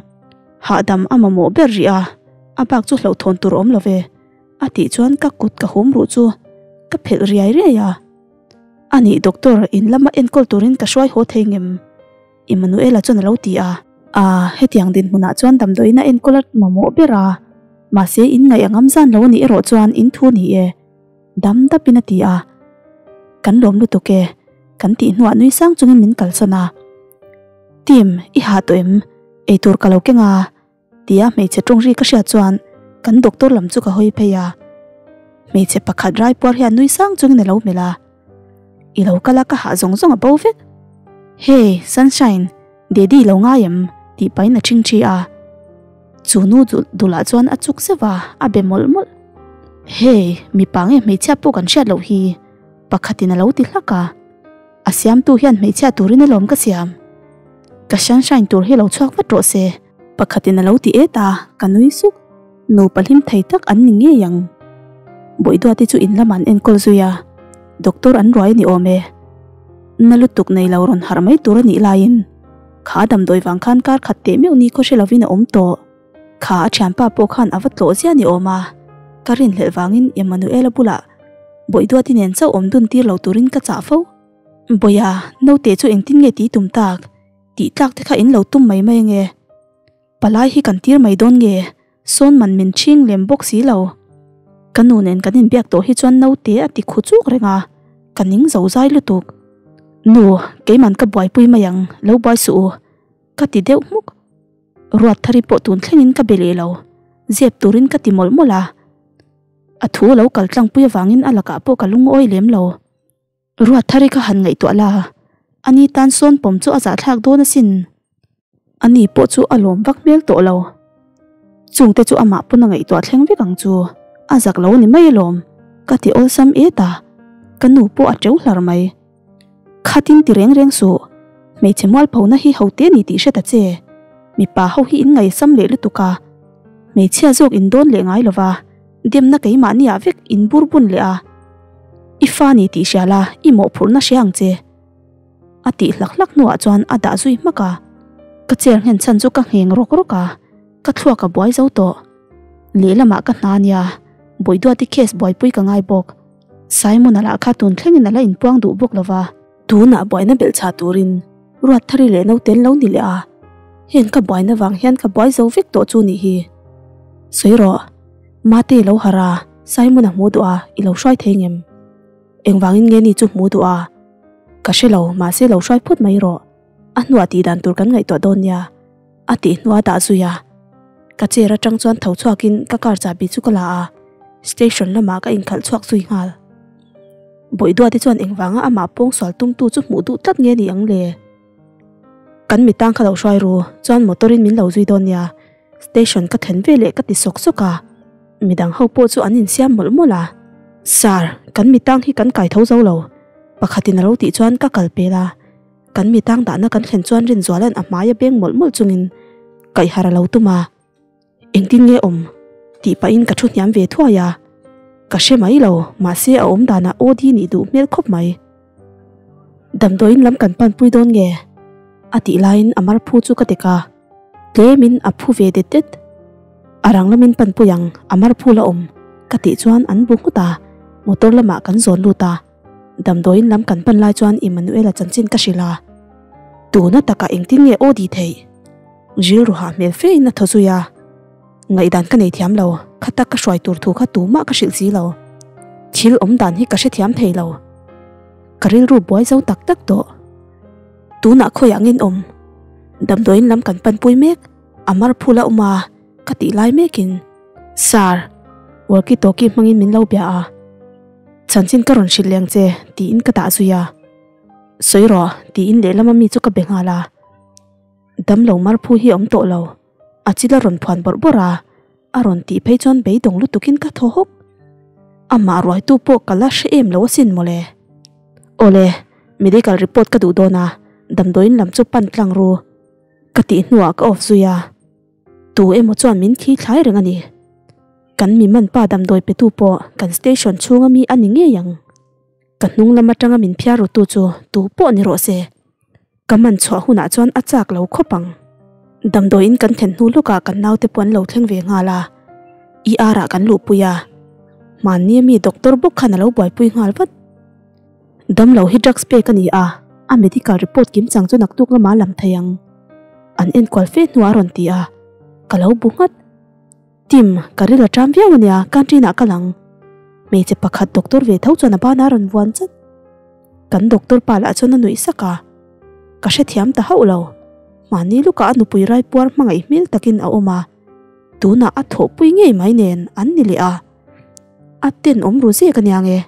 Hahdam a mamawh ber rih a, a bak chu hlauhthawn tur awm lo ve, a tih chuan ka kut ka hum ruh chu ka phelh riai riai a. A nih doctor, in lama enkawl turin ka hruai haw thei ngem? Emmanuela chuan a lo ti a. A, hetiang dinhmunah chuan damdawiin a enkawl a mamawh ber a, mahse in ngaih a ngam zan lo a nih erawh chuan in thu ni e, dam dapin a ti a. Kan lawm lutuk e, kan tih hnuah nui sang chungin min kalsan a. Tim, i hah tawh em? Eitur ka lo keng a. Tia hmeichhe tawng ri ka hriat chuan kan doctor lam chu ka hawi phei a. Hmeichhe pakhat rai puar hian nui sang chungin a lo melh a. I lo kal a ka hah zawng zawng a bo vek. Hey, Sunshine, Daddy i lo ngai em? tih pahin a ṭhing ṭhi a. Chu nu dulah chuan a chuk zeuh a, a be mawlh mawlh. Hey, mipa nge hmeichhia pawh kan hriat loh hi, pakhatin a lo ti hlak a. A siamtu hian hmeichhia turin alawm ka siam. Ka sunshine tur hi lo chhuak vat rawh se. Pakhatin a lo ti et a, ka nui suk. Nupa hlim thei tak an ni ngei ang. Bawihduati chu in lamah an enkawl zui a, doctor an ruai a ni awm e. Na lutuk nei lo rawn harh mai tur a nih laiin kha damdawi vang khan kar khat teh meuh ni khaw hre lovin a awm tawh. Kha a thianpa pawh khan a va tlawh zia ni awm a, ka rinhlelh vangin Emmanuela bulah Bawihduati nen chauh awm dun tir lo turin ka chah fo. Bawiha, naute chu engtin nge tih tum tak? Tih tlak te kha in lo tum mai mai ange. Palai hi kan tir mai dawn nge? Sawn man min chhing lem bawk si lo. Ka nu nen kan inbiak tawh hi chuan naute a ti khu chuk reng a, ka ning zo zai lutuk. Nu, keiman ka buaipui mai ang, lo buai suh u. Ka ti deuh hmuk. Ruatthari pawh tun thlengin ka be leh lo. Zep turin ka ti mawlh mawlh a. A thu a lo kal tlangpui avangin a lakah pawh ka lungawi lem lo. Ruatthari ka han ngaihtuah la, ani tan sawn pawm chu a zahthlak dawn asin. Ani pawh chu a lawm vak hmel tawh lo. Chungte chu amah pawn a ngaihtuah thleng vek ang chu, a zak lo a ni mai alawm, ka ti awlsam et a, ka nu pawh a teuh hlar mai. Khatin ti reng reng suh, hmeichhe mualphona hi ho te ni tih hre ta che. Mipa ho hi in ngaihsam leh lutuk a, hmeichhia zawk in dawn leh ngai lova, demna keimahni ah vek in bur bun leh a. I fa ni tih hria la, i mawhphurhna hria ang che. A tih hlak hlak hnuah chuan a dah zui hmak a. Ka chair nghen chhan chu ka ngheng rawk rawk a, ka thluak a buai zo tawh. Lehlamah ka hna nia, Bawihduati case buaipui ka ngai bawk. Simon-a lah kha tun thlengin a la inpuang duh bawk lo va. Tunah buaina belh chah turin Ruatthari leh naute an lo ni leh a, heng ka buaina vang hian ka buai zo vek tawh chu nih hi. Sawi rawh, Mate i lo harh a, Simon-a hmu duh a, i lo hruai thei ngem? Engvangin nge ni chu hmu duh a? Ka hre lo, mahse lo hruai phawt mai rawh. A hnuah tih dan tur kan ngaihtuah dawn nia, a tih hnuah dah zui a. Ka chair atang chuan tho chhuakin ka car chahbi chu ka la a, station lamah ka inkhalh chhuak zui nghal. Bawihduate chuan engvanga amah pawngsual tumtu chu hmuh duh tlat nge ni ang le? Kan mitang kha lo hruai ru, chuan motor in min lo zui dawn nia, station ka thlen veleh ka ti sawk sawk a, midang ho pawh chu an insiam mawlh mawlh a. Sir, kan mitang hi kan kai tho zo lo, pakhatin a lo tih chuan ka kal pel a. Kan mi tang dahna kan thlen chuan Rinzuala'n a hmai a beng mawlh mawlh chungin kaihhar a lo tum a, Engtin nge awm? tih pahin ka thu hniam ve thuai a, ka hre mai lo, mahse a awm danah OD nih duh hmel khawp mai. Damdawiin lam kan panpui dawn nge? a tih laiin a mar phu chu ka dek a, tlemin a phu ve det det. A rang lamin panpui ang, a mar phu la awm ka tih chuan an bu nghut a, motor lamah kan zawn lut a. Damdawiin lam kan pan lai chuan Emmanuela chanchin ka hrilh a, tuna takah engtin nge aw di theih? Rilru hah hmel fe in a thaw zui a, ngaihdan ka nei thiam lo, kha tak ka hruai tur thu kha tumah ka hrilh si lo. Thil awm dan hi ka hrethiam thei lo. Ka rilru buai zo tak tak tawh. Tunah khawiah ngin awm? Damdawiin lam kan panpui mek, a mar phul a awm a, ka tih lai mekin, Sir, walkie talkie hmangin min lo bia a. Chanchin ka rawn hrilh leng che tiin ka dah zui a. Sawi rawh tiin lehlama mi chu ka be nghal a. Damlo marphu hi a awm tawh lo, a chil a rawn phuan bawrh bawrh a, a rawn tih phei chuan beidawng lutukin ka thaw hawk. Amah ruaitu pawh ka la hre em lo asin mawle. Awle, medical report ka duh dawn a, damdawiin lam chu pan tlang ru ka tih hnuah ka off zui a. Tu emaw chuan min thi thlai reng a ni. Kan mi man pa damdawi petu pawh kan station chhunga mi a ni ngei ang. Ka hnung lam atanga min phiar ru tu chu tu pawh ni rawh se. Ka man chhuah hunah chuan a chak lo khawp ang. Damdawiin kan thlen hnu lawkah kan naute pawh an lo thleng ve nghal a, ER ah kan luhpui a, mahni ami doctor bawk khan a lo buaipui nghal vat. Damlo hi drugs pek a ni a, a medical report kim chang chu naktuk lamah a lam thei ang. An enkual fe hnuah a rawn ti a, ka lo bu nghat. Tim, ka ril a ṭam viau a nia, canteen ah ka lang. Hmeichhe pakhat doctor ve tho chuan a banah a rawn vuan chat. Kan doctor pa lah chuan a nuih sak a, ka hrethiam ta hauh lo. Mahni lukah a nupui raipuar hmangaih hmel takin a awm a, tunah a thawhpui ngei mai nen an ni leh a, a tenawm ru zek ania nge.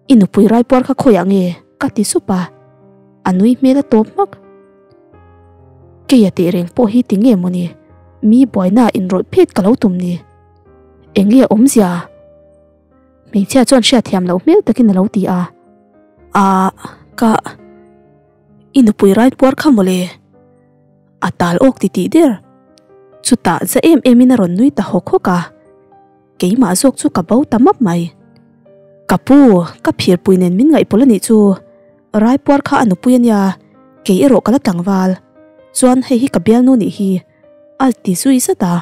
I nupui raipuar kha khawiah nge? ka ti sup a, a nui hmel a tawp hmak. Keia tih reng pawh hi ti nge mawni, mi buaina inrawlh phet ka lo tum ni. Eng nge awmzia? Hmeichhia chuan hriatthiam loh hmel takin a lo ti a, Aah, ka. I nupui rai puar kha mawle. A tal awk ti tih der. Chutah za em em in a rawn nui ta hawk hawk a, keimah zawk chu ka bo ta map mai. Ka pu, ka phirpui nen min ngaihpawlh a nih chu. Rai puar kha a nupui a nia, kei erawh ka la tlangval. Chuan hei hi ka bialnu nih hi. A ti zui zat a,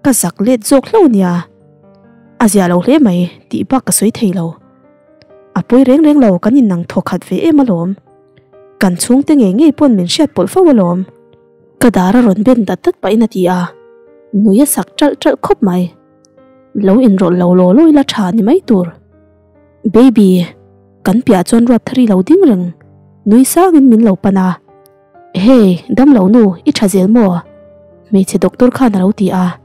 ka zak let zawk hlauh nia, a zia lo hle mai tih bak ka sawi thei lo. A pawi reng reng lo kan innang thaw khat ve em alawm. Kan chhungte ngei ngei pawn min hriat pawlh fo alawm. Ka dar a rawn ben dat dat pahin a ti a, nui a sak ṭalh ṭalh khawp mai. Lo inrawlh lo law law ila ṭha ni mai tur. Baby, kan piah chuan ruat thar i lo ding reng, nui sangin min lo pan a. Hey, damlo nu, i tha zel maw? Hmeichhe doctor khan a lo ti a.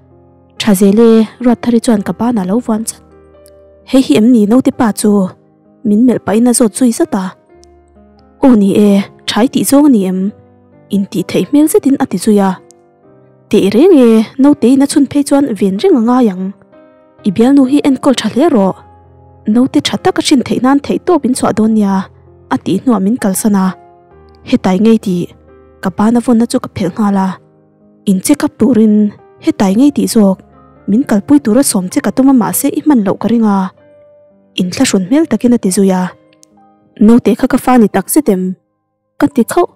Tha zel e, Ruatthari chuan ka banah a lo vuan chat. Hei hi em ni naute pa chu? Min melh pahin a zawt zui zat a. Aw ni e, tha i tih zawng a ni em? Intih theih hmel zetin a ti zui a. Teh reng e, naute in a chhun phei chuan ven reng a ngai ang. I bialnu hi enkawl tha hle rawh. Naute tha tak a hrin theih nan theih tawp in chhuah dawn nia, a tih hnuah min kalsan a. Hetai ngei tih ka bana vawnna chu ka phelh nghal a. In check up turin hetai ngei tih zawk min kalpui tura sawm che ka tum a mahse i hman loh ka ring a. Inthlahrun hmel takin a ti zui a. Naute kha ka fa ni tak zet em? Ka ti khauh.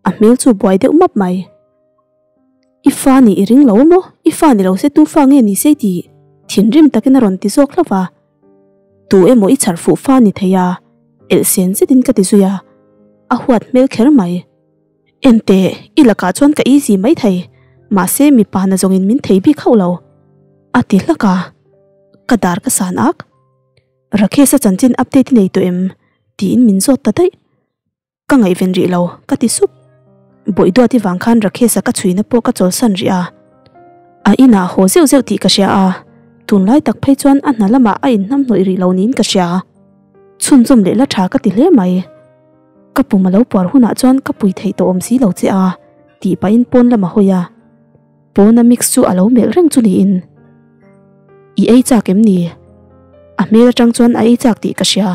A hmel chu buai deuh map mai. I fa nih i ring lo maw? I fa ni lo se tu fa nge ni se tih thinrim takin a rawn ti zawk hlauh va. Tu emaw i chhar fuh fa ni thei a, elh sen zetin ka ti zui a. A huat hmel kher mai. Enteh, i lakah chuan ka easy mai thei, mahse mipa na zawngin min thei bik hauh lo. A ti hlak a, ka dar ka san ak. Rakesh-a chanchin update i nei tawh em? tiin min zawt ta daih. Ka ngaihven rih lo, ka ti sup. Bawihduati vang khan Rakesh-a ka chhuina pawh ka chawlsan rih a. A inah haw zeuh zeuh tih ka hria a, tunlai tak phei chuan a hna lamah a inhnamhnawih rih lo niin ka hria. Chhunzawm leh la tha ka ti hle mai. Ka pum a lo puar hunah chuan ka pui theih tawh awm si lo che a, tih pahin pawn lam a hawi a. Pawna mix chu a lo melh reng chu niin. I ei chak em ni? A hmel atang chuan a ei chak tih ka hria.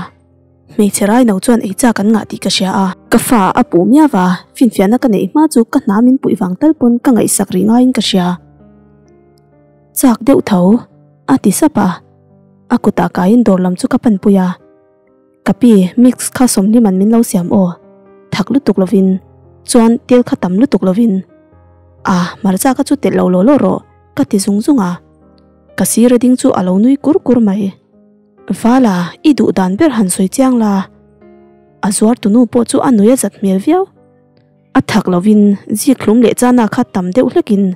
Hmeichhe rai no chuan ei chak an ngah tih ka hria a. Ka fa a puh miau va, finfiahna ka neih hma chu ka hna min puih vang tal pawn ka ngaihsak rih ngaiin ka hria. Chak deuh tho, a ti sap a. A kutah kaiin dawr lam chu ka panpui a. Ka pi, mix kha sawmhliman min lo siam aw. Thak lutuk lovin, chuan tel kha tam lutuk lovin. A, hmarcha kha chu telh lo law law rawh, ka ti zung zung a. Ka sir a ding chu a lo nui kur kur mai. Vala, i duh dan ber han sawi chiang la. A zuar tunu pawh chu a nui a zat hmel viau. A thak lovin zik hlum leh chana kha tam deuh hlekin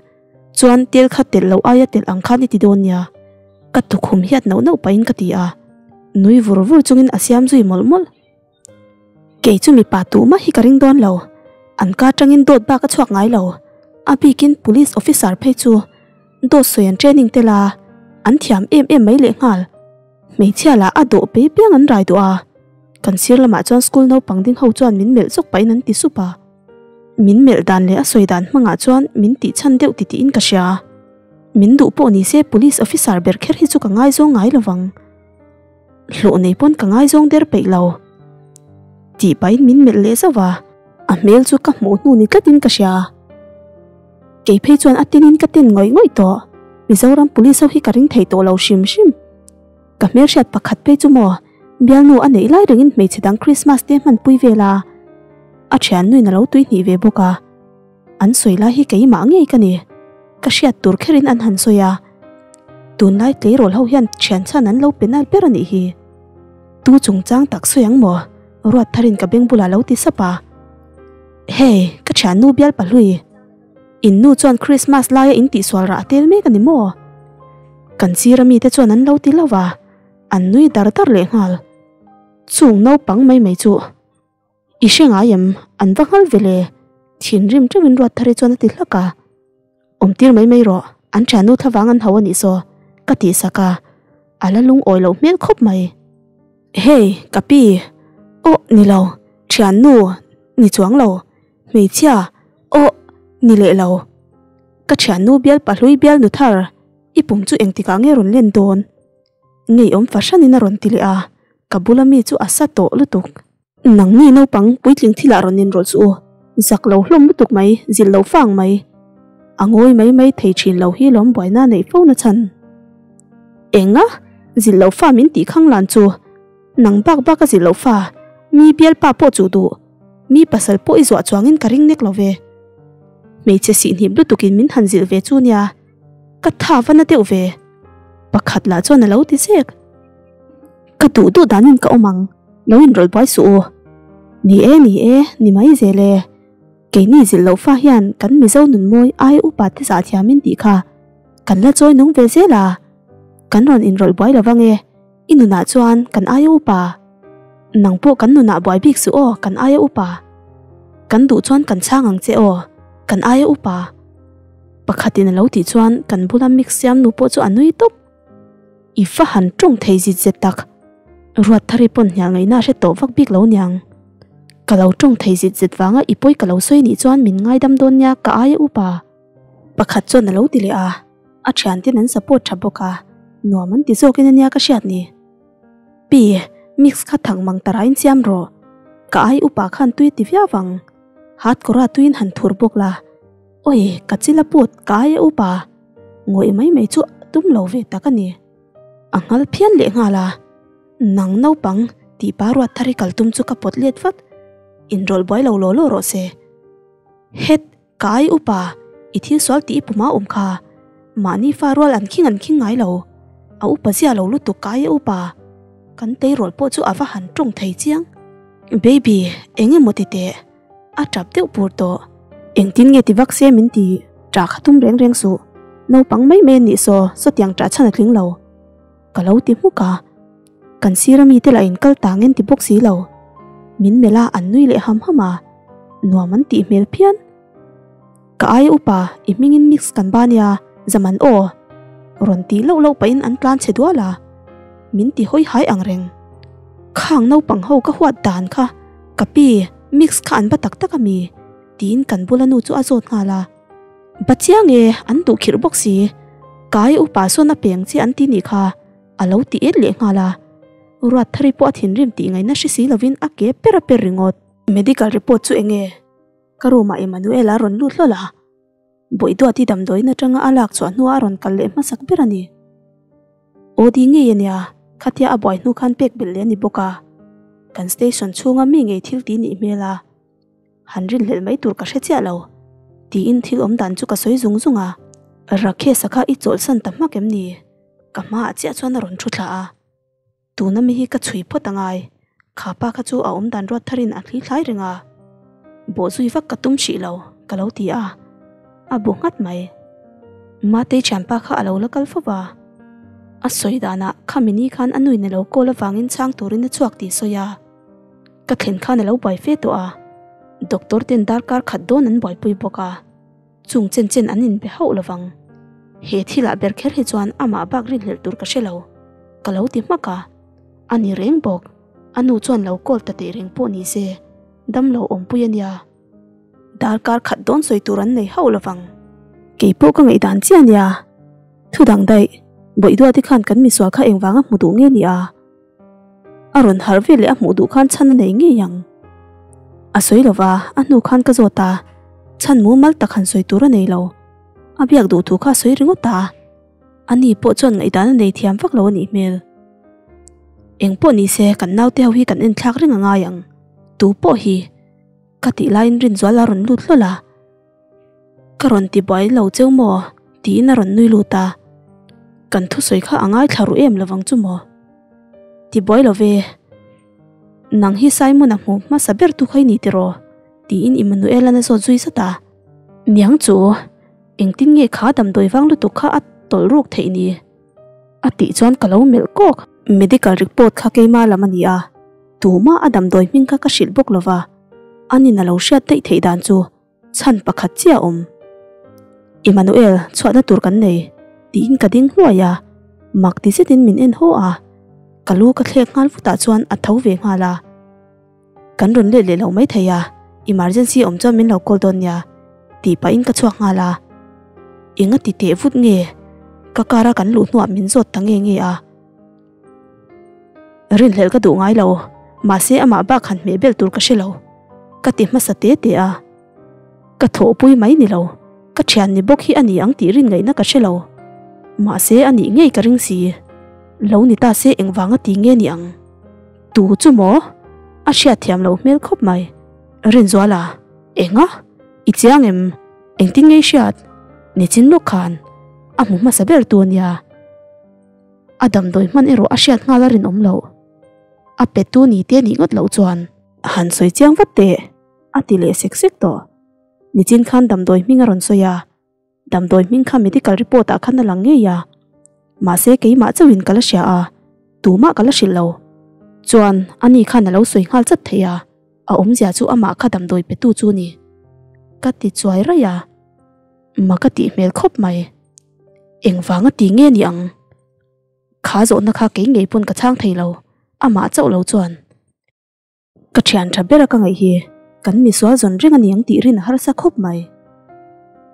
chuan tel kha telh loh aia telh ang khan i ti dawn nia. Ka tukhum hiat nauh nauh pahin ka ti a. Nui vur vur chungin a siam zui mawlh mawlh. Kei chu mipa tuhmah hi ka ring dawn lo. An ka atangin dawt bak a chhuak ngai lo. A bikin police officer phei chu dawt sawi an training tel a, an thiam em em mai lehnghal. Hmeichhia lah a dawh pei piang an rai duh a. Kan sir lamah chuan school naupang ding ho chuan min melh zawk pahin an ti sup a. Min melh dan leh a sawi dan hmangah chuan min tih chhan deuh ti tiin ka hria. Min duh pawh ni se police officer ber kher hi chu ka ngaizawng ngai lovang. Hlawh nei pawn ka ngaizawng der peih lo. Tih pahin min melh leh zauh a, a hmel chu ka hmuh hnu ni tlatin ka hria. Kei phei chuan a tinin ka ten ngawih ngawih tawh. Mizoram Police ho hi ka ring thei tawh lo hrim hrim. Ka hmelhriat pakhat phei chu maw, bialnu a neih lai rengin hmeichhe dang Christmas te hmanpui vel a, a thiannuin a lo tuihnih ve bawk a. An sawi lai hi keimah ngei ka ni. Ka hriat tur kherin an han sawi a. Tunlai tleirawl ho hian thian chhan an lo pe nal ber a nih hi. Tu chungchang tak sawi ang maw? Ruat tharin ka beng bulah lo ti sap a. Hey, ka thiannu bial pahlui. In nu chuan Christmas laia in tihsual rah a tel mek a ni maw? Kan sira mite chuan an lo ti lo va, an nui dar dar leh nghal. Chung naupang mai mai chu i hre ngai em? An va nghal ve le. Thinrim teuhin ruat thari chuan a ti hlak a. Awmtir mai mai rawh, an thiannu thlavang an hau a nih saw, ka tih sak a, a la lungawi loh hmel khawp mai. Hey, ka pi. Aw, ni lo, thiannu ni chuang lo, hmeichhia, aw, ni leh lo. Ka thiannu bial pahlui bial nu thar, i pum chu engtikah nge rawn len dawn? Ngeiawm fahranin a rawn ti leh a, ka bula mi chu a sa tawh lutuk. Nangni naupang puitling thilah rawn inrawlh chu u, zak lo hlawm lutuk mai, zilh lo fang mai. A ngawi mai mai thei thin lo hi lawm buaina neih fo na chhan. Enga? Zilh lo fa min tih khang lan chu. Nang bak bak a zilh lo fa, mi bialpa pawh chuh duh. Mi pasal pawh i zuah chuangin ka ring nek lo ve. Hmeichhe sihhnip lutukin min han zilh ve chu nia. Ka tha va na deuh ve. Pakhat lah chuan a lo ti zek. Ka duh duh danin ka awm ang, lo inrawlh buai suh u. Ni e, ni e, ni mai zel e. Keini zilh loh fa hian kan Mizo nun mawi ai upa te zah thiamin tih kha kan la chawi nung ve zel a. Kan rawn inrawlh buai lo vang e, i nunah chuan kan aia upa. Nang pawh kan nunah buai bik suh aw, kan aia upa. Kan duh chuan kan chhang ang che aw, kan aia upa. Pakhatin a lo tih chuan kan bula mix siam nu pawh chu a nui tawp. I va han tawng thei zit zet tak. Ruat thari pawn hnial ngaihna a hre tawh vak bik lo niang. Ka lo tawng thei zit zet vanga i pawi ka lo sawi nih chuan min ngaidam dawn nia ka aia upa. Pakhat chuan a lo ti leh a, a thianten an support tha bawk a, nuam an ti zawkin ania ka hriat ni. Pi, mix kha thang mang tarain siam rawh. Ka ai upa khan tui ti viau ang. Hatkawra tuiin han thur bawk la. Oi, ka chil a put, ka aia upa. Ngawih mai mai chu tum lo ve tak a ni. A nghal phian leh nghal a, Nang naupang tih pa ruat thar i kal tum chu ka pawt let vat. Inrawlh buai lo law law rawh se. Het, ka ai upa, i thil sual tih i puma awm kha. Mahni fa rual an khing an khing ngai lo. A upa zia lo lutuk ka aia upa. Kan tleirawl pawh chu a va han tawng thei chiang. Baby, eng emaw ti teh. A tap deuh pur tawh. Engtin nge ti vak se min ti? Ṭah kha tum reng reng suh. Naupang mai mai an nih saw, sawtiang ṭah chhan a tling lo. Ka lo ti hmuk a. Kan sir ami te lah in kal tang en ti bawk si lo. Min melh a an nui leh ham ham a. Nuam an tih hmel phian. Ka aia upa i hmingin mix kan ba nia, Zaman aw. Rawn tih loh loh pahin an tlan chhe dual a. Min ti hawi hai ang reng. Khang naupang ho ka huat dan kha ka pi mix kha an ba tak tak ami? Tiin kan bula nu chu a zawt nghal a. Ba chiang e, an duh khirh bawk si. Ka aia upa sawn a peng che an ti nih kha a lo ti et leh nghal a. Ruat thari pawh a thinrim tih ngaihna hre si lovin a ke per a per ringawt. Medical report chu enge? Ka room ah Emmanuel a rawn lut hlawl a, Bawihduati damdawiin atanga a lak chhuah hnuah a rawn kal leh hmasak ber a ni. OD ngei a nia, khatia a buai hnu khan pek belh leh a ni bawk a, kan station chhunga mi ngei thil ti nih hmel a, han rinhlelh mai tur ka hre chiah lo, tiin thil awm dan chu ka sawi zung zung a. Rakesh-a kha i chawlhsan ta hmak em ni? Ka hmaah chiah chuan a rawn thu thla a. Tuna mi hi ka chhui phawt a ngai, kha pa kha chu a awm dan ruat tharin a thli thlai reng a, bawhzui vak ka tum hrih lo ka lo ti a, a bu nghat mai. Matei thianpa kha a lo la kal fo va, a sawi danah khami ni khan a nuin a lo call avangin chhang turin a chhuak tih sawi a, ka thlen khan a lo buai fe tawh a, doctor ten darkar khat dawn an buaipui bawk a. Chung chen chen an inbe hauh lovang. He thilah ber kher hi chuan amah bak rinhlelh tur ka hre lo. Ka lo ti hmak a. A ni reng bawk. A nu chuan lo call ta teh reng pawh ni se, dam lo awmpui a nia. Darkar khat dawn sawi tur an nei hauh lovang. Kei pawh ka ngaihdan chiah a nia. Thu dang daih, Bawihduati khan kan misual kha engvanga hmu duh nge ni a? A rawn harh vel leh a hmuh duh khan chhan a nei ngei ang. A sawi lo va, a hnu khan ka zawt a, chhan mumal tak han sawi tur a nei lo. A biak duh thu kha a sawi ringawt a. Ani pawh chuan ngaihdan a nei thiam vak lo a nih hmel. Eng pawh ni se kan naute ho hi kan enthlak reng a ngai ang. Tu pawh hi. Ka tih laiin Rinzuala a rawn lut hlawl a. Ka rawn ti buai lo cheu maw? tiin a rawn nui lut a. Kan thusawi kha a ngaithla ru em lovang chu maw? Ti buai lo ve. Nang hi Simon-a hmu hmasa ber tu kha i ni tiraw? tiin Immanuel-a'n a zawt zui zat a. Niang chu, engtin nge kha damdawi vang lutuk kha a tawlh ruk theih ni? A tih chuan ka lo melh kawk. Medical report kha keima lam a ni a, tumah a damdawi hming kha ka hrilh bawk lova, anin a lo hriat daih theih dan chu chhan pakhat chiah a awm. Emmanuel, chhuahna tur kan nei, tiin ka ding hluai a, mak ti zetin min en haw a, ka lu ka thlek nghal vutah chuan a tho ve nghal a. Kan rawn let leh lo maithei a, emergency awm chuan min lo call dawn nia, tih pahin ka chhuak nghal a. Eng a ti teh vut nge? Ka car a kan luh hnuah min zawt ta nge nge a. Rinhlelh ka duh ngai lo, mahse amah bak han hmeh belh tur ka hre lo, ka ti hmasa te te a. Ka thawhpui mai ni lo, ka thian ni bawk hi a ni ang tih rin ngaihna ka hre lo. Mahse a nih ngei ka ring si. Lo ni ta se engvanga ti nge ni ang? Tu chu maw? A hriatthiam loh hmel khawp mai. Rinzuala, Enga? I chiang em? Engtin nge i hriat? Nichin lawk khan a hmu hmasa ber tu a nia. A damdawi hman erawh a hriat nghal a rinawm loh. A petu ni te nih ngawt loh chuan. A han sawi chiang vat teh, a ti leh sek sek tawh. Nichin khan damdawi hming a rawn sawi a, damdawi hming kha medical report ah khan a lang ngei a. Mahse keimah chauhin ka la hria a, tumah ka la hrilh lo. Chuan ani khan a lo sawi nghal chat thei a, a awmzia chu amah kha damdawi petu chu ni. Ka ti chuai raih a, ma ka tih hmel khawp mai. Engvanga ti nge ni ang? Kha zawhna kha kei ngei pawn ka chhang thei lo, amah chauh lo chuan. Ka thian tha bera ka ngaih hi kan misual zawn reng a ni ang tih rin a harsa khawp mai.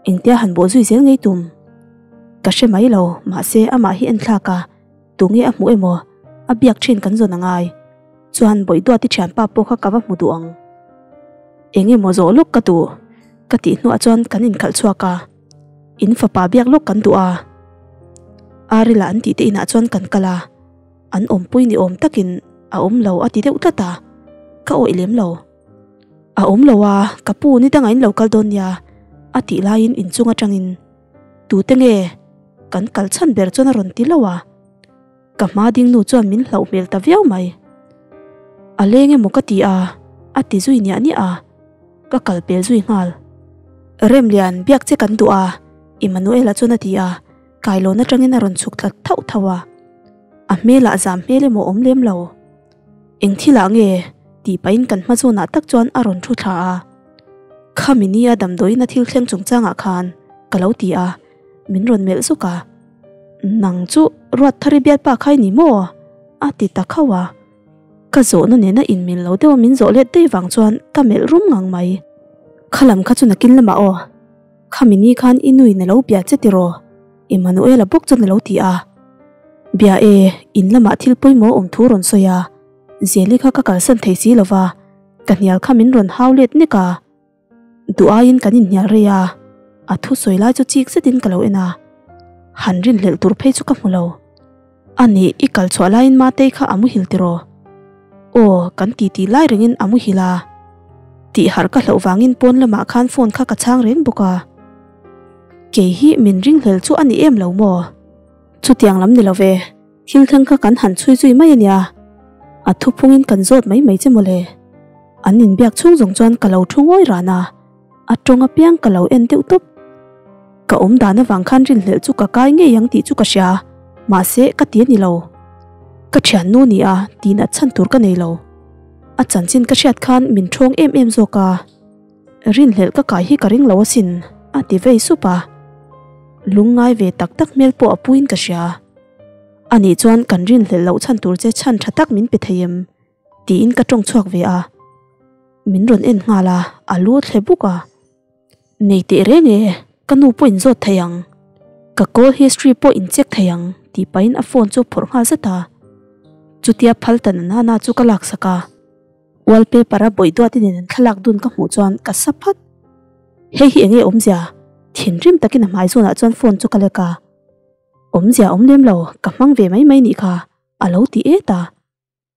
Engtia han bawh zui zel ngei tum? Ka hre mai lo, mahse amah hi en thlak a, tunge a hmuh emaw a biak thin kan zawn a ngai. Chuan Bawihduati thianpa pawh kha ka va hmu duh ang. Eng emaw zawh lawk ka duh ka tih hnuah chuan kan inkhalh chhuak a. In fapa biak lawk kan duh a, Arila an tih te inah chuan kan kal a, an awmpui ni awm takin a awm lo a ti deuh tlat a, ka awih lem lo. A awm lo a, ka pu ni dangah in lo kal dawn nia a tih laiin inchung atangin tute nge kan kal chhan ber chuan a rawn ti lo a, Ka hma ding nu chuan min hlauh hmel ta viau mai. A leng emaw ka ti a, a ti zui niah niah a, ka kal pel zui nghal. Remlian, biak che kan duh a, Emmanuela chuan a ti a, kailawn atangin a rawn chhuk thla thauh thauh a. A hmelah zam hmel emaw awm lem lo. Eng thilah nge? tih pahin kan hma zawnah tak chuan a rawn thu thla a. Khami nia damdawiin a thil thleng chungchangah khan ka lo ti a, min rawn melh zuk a. Nang chu Ruatthari bialpa kha i ni maw? a ti ta khauh a. Ka zawhna nena inmil lo deuha min zawh let daih vang chuan ka melh rum ngang mai. Khalam kha chu nakin lamah aw. Khami ni khan i nuin a lo bia che tiraw? Emmanuela bawk chuan a lo ti a. Bia e, in lamah thil pawimawh awm thu rawn sawi a. Zeli kha ka kalsan thei si lova, ka hnial kha min rawn hau let nek a. Duh aiin kan inhnial rei a, a thusawi lai chu chik zetin ka lo en a, han rinhlelh tur phei chu ka hmu lo. A nih, i kal chhuah laiin Matei kha a muhil tiraw? Aw, kan titi lai rengin a muhil a. Tih harh ka hlauh vangin pawn lamah khan phone kha ka chhang reng bawk a. Kei hi min ringhlel chu a ni em lo maw? Chutiang lam ni lo ve, thil thleng kha kan han chhui zui mai a nia. A thuphungin kan zawt mai mai che mawle. An inbiak chhung zawng chuan ka lo thu ngawi ran a, a tawng apiang ka lo en deuh tawp. Ka awm dan avang khan rinhlelh chu ka kai ngei ang tih chu ka hria, mahse ka ti a ni lo. Ka thiannu ni a tih nat chhan tur ka nei lo. A chanchin ka hriat khan min thawng em em zawk a, rinhlelh ka kai hi ka ring lo asin a ti vei sup a. Lungngai ve tak tak hmel pawh a puiin ka hria. Anih chuan kan rinhlelh loh chhan tur che chhan tha tak min pe thei em? Tiin ka tawng chhuak ve a, min rawn en nghal a, a lu thle buk a. Nei teh reng e, ka nu pawh in zawt thei ang, ka call history pawh in check thei ang tih pahin a phone chu a phawrh nghal zat a. Chutia phal ta na nana chu ka laksak a, wallpaper a bawih duat in an thlalak dun ka hmuh chuan ka sa phat. Hei hi enge awmzia? Thinrim takin a hmai zawnah chuan phone chu ka lek a, awmzia awm lem lo, ka hmang ve mai mai nih kha a lo ti et a.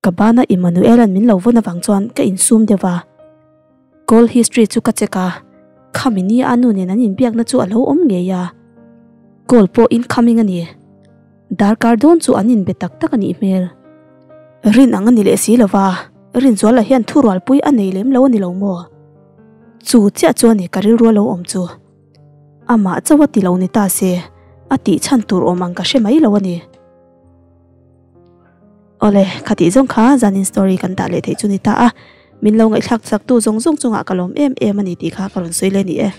Ka bana Emmanuel-a'n min lo vawn avang chuan ka insum deuh a, call history chu ka check a, Khami ni a nu nen an inbiakna chu a lo awm ngei a, call pawh incoming a ni. Darkar dawn chu an inbe tak tak a nih hmel. Rin ang a ni leh si lo va, Rinzuala hian thurualpui a nei lem lo a ni lo maw? Chu chiah chu a ni ka rilru a lo awm chu. Amah chauh a ti lo ni ta se, a tih chhan tur awm ang ka hre mai lo a ni. Awle, khatih zawng kha zanin story kan dah leh theih chu ni ta a, min lo ngaihthlak chak tu zawng zawng chungah ka lawm em em a ni tih kha ka rawn sawi leh ni e.